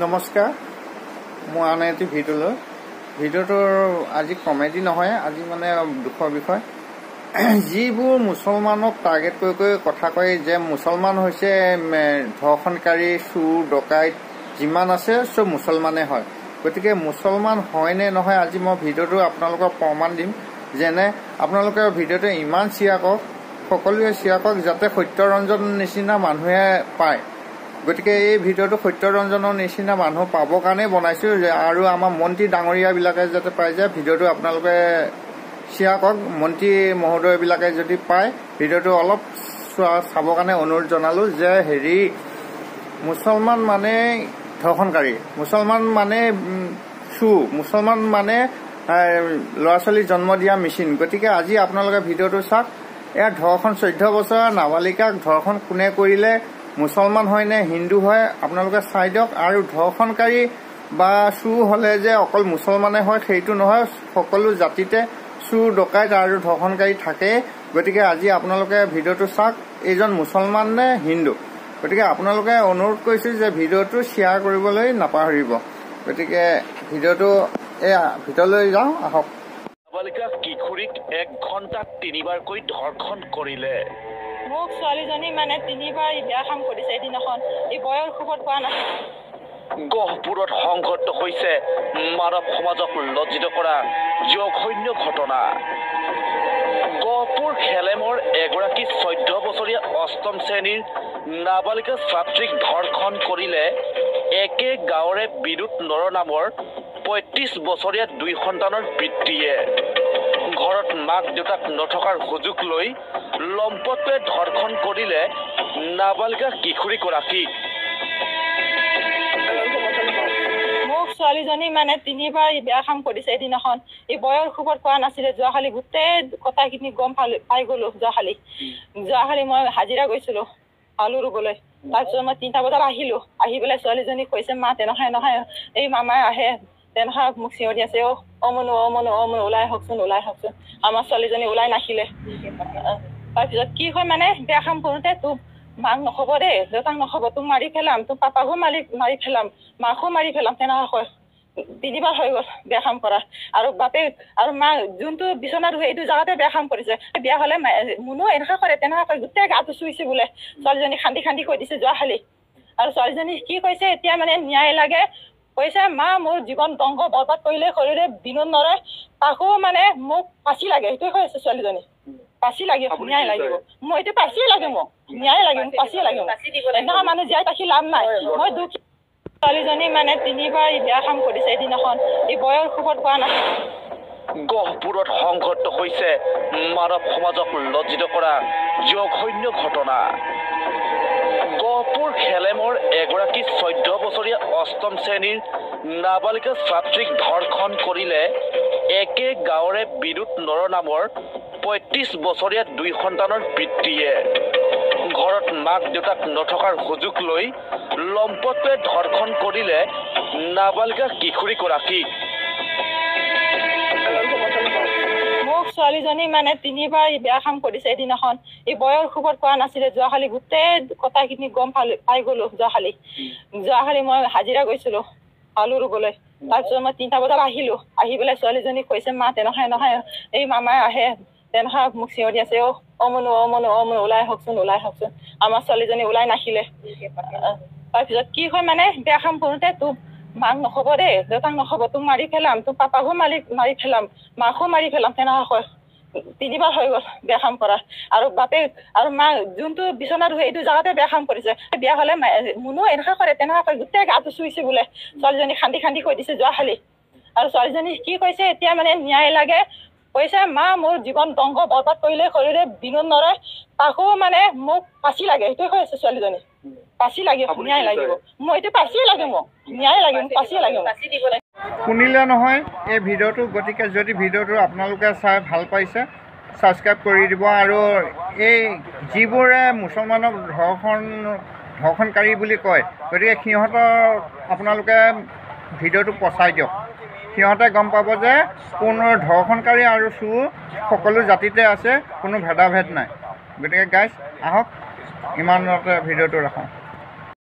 নমস্কাৰ, মোৰ আন এটি ভিডিঅ'লৈ। ভিডিঅ'টোৰ আজি কমেডি নহয়, আজি মানে দুখৰ বিষয়। যিবোৰ মুছলমানক টাৰ্গেট কৰি কৰি কথা কয় যে মুছলমান হৈছে ধৰ্ষণকাৰী, চোৰ, ডকাইত যিমান আছে চব মুছলমানে হয়। গতিকে মুছলমান হয় নে নহয় আজি মই ভিডিঅ'টো আপোনালোকক প্ৰমাণ দিম। যেনে আপোনালোকে ভিডিঅ'টো ইমান শ্বেয়াৰ কৰক, সকলোৱে শ্বেয়াৰ কৰক যাতে সত্যৰঞ্জন নিচিনা মানুহে পায়। গতিকে এই ভিডিঅ'টো সত্যৰঞ্জনৰ নিচিনা মানুহ পাবৰ কাৰণেই বনাইছোঁ আৰু আমাৰ মন্ত্ৰী ডাঙৰীয়াবিলাকে যাতে পাই যায় ভিডিঅ'টো আপোনালোকে শ্বেয়াৰ কৰক। মন্ত্ৰী মহোদয়বিলাকে যদি পায় ভিডিঅ'টো অলপ চাবৰ কাৰণে অনুৰোধ জনালোঁ যে হেৰি মুছলমান মানে ধৰ্ষণকাৰী, মুছলমান মানে চুৰ, মুছলমান মানে ল'ৰা ছোৱালী জন্ম দিয়া মেচিন। গতিকে আজি আপোনালোকে ভিডিঅ'টো চাওক। এয়া ধৰ্ষণ 14 বছৰ নাবালিকাক ধৰ্ষণ কোনে কৰিলে, মুছলমান হয় নে হিন্দু হয় আপোনালোকে চাই দিয়ক। আৰু ধৰ্ষণকাৰী বা চুৰ হ'লে যে অকল মুছলমানে হয় সেইটো নহয়, সকলো জাতিতে চুৰ, ডকাইত আৰু ধৰ্ষণকাৰী থাকে। গতিকে আজি আপোনালোকে ভিডিঅ'টো চাওক, এইজন মুছলমান নে হিন্দু। গতিকে আপোনালোকে অনুৰোধ কৰিছোঁ যে ভিডিঅ'টো শ্বেয়াৰ কৰিবলৈ নাপাহৰিব। গতিকে ভিডিঅ'টো এয়া ভিতৰলৈ যাওঁ আহক। নাবালিকা কিশোৰীক 1 ঘণ্টাত 3বাৰকৈ ধৰ্ষণ কৰিলে। মোক ছোৱালীজনী মানে 3বাৰ বেয়া কাম কৰিছে এদিনাখন, এই বয়ৰ খুবত পোৱা নাছিল। গহপুৰত সংঘটিত হৈছে মানৱ সমাজক লজ্জিত কৰা জঘন্য ঘটনা। গহপুৰ খেলেমৰ এগৰাকী 14 বছৰীয়া অষ্টম শ্ৰেণীৰ নাবালিকা ছাত্ৰীক ধৰ্ষণ কৰিলে একে গাঁৱৰে বিদ্যুৎ নৰ নামৰ 35 বছৰীয়া 2 সন্তানৰ পিতৃয়ে। ঘৰত মাক দেউতাক নথকাৰ সুযোগ লৈ লম্পটটোৱে ধৰ্ষণ কৰিলে নাবালিকা কিশোৰীগৰাকীক। মোক ছোৱালীজনী মানে 3বাৰ বেয়া কাম কৰিছে এদিনাখন, এই বয়ৰ খুবত পোৱা নাছিলে। যোৱাকালি গোটেই কথাখিনি গম পাই গ'লো। যোৱাকালি মই হাজিৰা গৈছিলো আলু ৰুবলৈ। তাৰপিছত মই 3টা বজাত আহিলো। আহি পেলাই ছোৱালীজনী কৈছে, মা তেনেকুৱা নহয়, এই মামাই আহে তেনেকুৱা মোক চিঞৰি আছে, অ অ মনু অ মনু অ মনু ওলাই আহকচোন, ওলাই আহকচোন। আমাৰ ছোৱালীজনী ওলাই নাহিলে। তাৰপিছত কি হয় মানে বেয়া কাম কৰোঁতে তোক মাক নক'ব দেই, দেউতাক নক'ব, তোক মাৰি পেলাম, তোক পাপাকো মাৰি পেলাম, মাকো মাৰি পেলাম, তেনেকুৱা কয়। 3বাৰ হৈ গ'ল বেয়া কাম কৰা। আৰু বাপেক আৰু মা যোনটো বিচনাত শুৱে এইটো জেগাতে বেয়া কাম কৰিছে। বিয়া হ'লে মুনু এনেকুৱা কৰে তেনেকুৱা কৰে, গোটেই গাটো চুইছে বোলে। ছোৱালীজনী খান্দি খান্দি কৈ দিছে যোৱাকালি। আৰু ছোৱালীজনী কি কৈছে এতিয়া মানে ন্যায় লাগে। কৈছে, মা মোৰ জীৱন ধ্বংস বৰবাদ কৰিলে শৰীৰে বিনোদ নৰয়, তাকো মানে মোক ফাঁচি লাগে। সেইটোৱে কৈ আছে ছোৱালীজনী, ফাঁচি লাগে, ন্যায় লাগিব মোক, এইটো ফাঁচিয়ে লাগে মোক, ন্যায় লাগে মোক, ফাঁচিয়ে লাগে মোক। এনেকুৱা মানুহ জীয়াই থাকি লাভ নাই। মই দুখ। ছোৱালীজনী মানে 3বাৰ বেয়া কাম কৰিছে এদিনাখন, এই বয়ৰ খুবত পোৱা নাছিল। গহপুৰত সংঘটিত হৈছে মানৱ সমাজক লজ্জিত কৰা জঘন্য ঘটনা। গহপুৰ খেলেমৰ এগৰাকী 14 বছৰীয়া অষ্টম শ্ৰেণীৰ নাবালিকা ছাত্ৰীক ধৰ্ষণ কৰিলে একে গাঁৱৰে বিদ্যুৎ নৰ নামৰ 35 বছৰীয়া 2 সন্তানৰ পিতৃয়ে। ঘৰত মাক দেউতাক নথকাৰ সুযোগ লৈ লম্পটটোৱে ধৰ্ষণ কৰিলে নাবালিকা কিশোৰীগৰাকীক। মোক ছোৱালীজনী মানে 3বাৰ বেয়া কাম কৰিছে এদিনাখন, এই বয়ৰ খুবত পোৱা নাছিলে। যোৱাকালি গোটেই কথাখিনি গম পাই গ'লো। যোৱাকালি মই হাজিৰা গৈছিলো আলু ৰুবলৈ। তাৰপিছত মই 3টা বজাত আহিলো। আহি পেলাই ছোৱালীজনী কৈছে, মা তেনেকুৱা নহয়, এই মামাই আহে তেনেকুৱা মোক চিঞৰি আছে, অ অ মনু অ মনু অ মনু ওলাই আহকচোন, ওলাই আহকচোন। আমাৰ ছোৱালীজনী ওলাই নাহিলে। তাৰপিছত কি হয় মানে বেয়া কাম কৰোঁতে তোক মাক নক'ব দেই, দেউতাক নক'ব, তোক মাৰি পেলাম, তোক পাপাকো মাৰি পেলাম, মাকো মাৰি পেলাম, তেনেকুৱা কয়। 3বাৰ হৈ গ'ল বেয়া কাম কৰা। আৰু বাপেক আৰু মা যোনটো বিচনাত শুৱে এইটো জেগাতে বেয়া কাম কৰিছে। বিয়া হ'লে মুনু এনেকুৱা কৰে তেনেকুৱা কৰে, গোটেই গাটো চুইছে বোলে। ছোৱালীজনী খান্দি খান্দি কৈ দিছে যোৱাকালি। আৰু ছোৱালীজনী কি কৈছে এতিয়া মানে ন্যায় লাগে। কৈছে, মা মোৰ জীৱন ধ্বংস বৰবাদ কৰিলে শৰীৰে বিনোদ নৰয়, তাকো মানে মোক ফাঁচি লাগে। সেইটোৱে কৈ আছে ছোৱালীজনী, ফাঁচি লাগে, ন্যায় লাগিব মোক, এইটো ফাঁচিয়ে লাগে মোক, ন্যায় লাগে মোক, ফাঁচিয়ে লাগে মোক। শুনিলে নহয় এই ভিডিঅ'টো। গতিকে যদি ভিডিঅ'টো আপোনালোকে চাই ভাল পাইছে ছাবস্ক্ৰাইব কৰি দিব। আৰু এই যিবোৰে মুছলমানক ধৰ্ষণকাৰী বুলি কয়, গতিকে সিহঁতক আপোনালোকে ভিডিঅ'টো পচাই দিয়ক। সিহঁতে গম পাব যে কোনো ধৰ্ষণকাৰী আৰু চোৰ সকলো জাতিতে আছে, কোনো ভেদাভেদ নাই। গতিকে গাইজ আহক ইমানতে ভিডিঅ'টো ৰাখোঁ।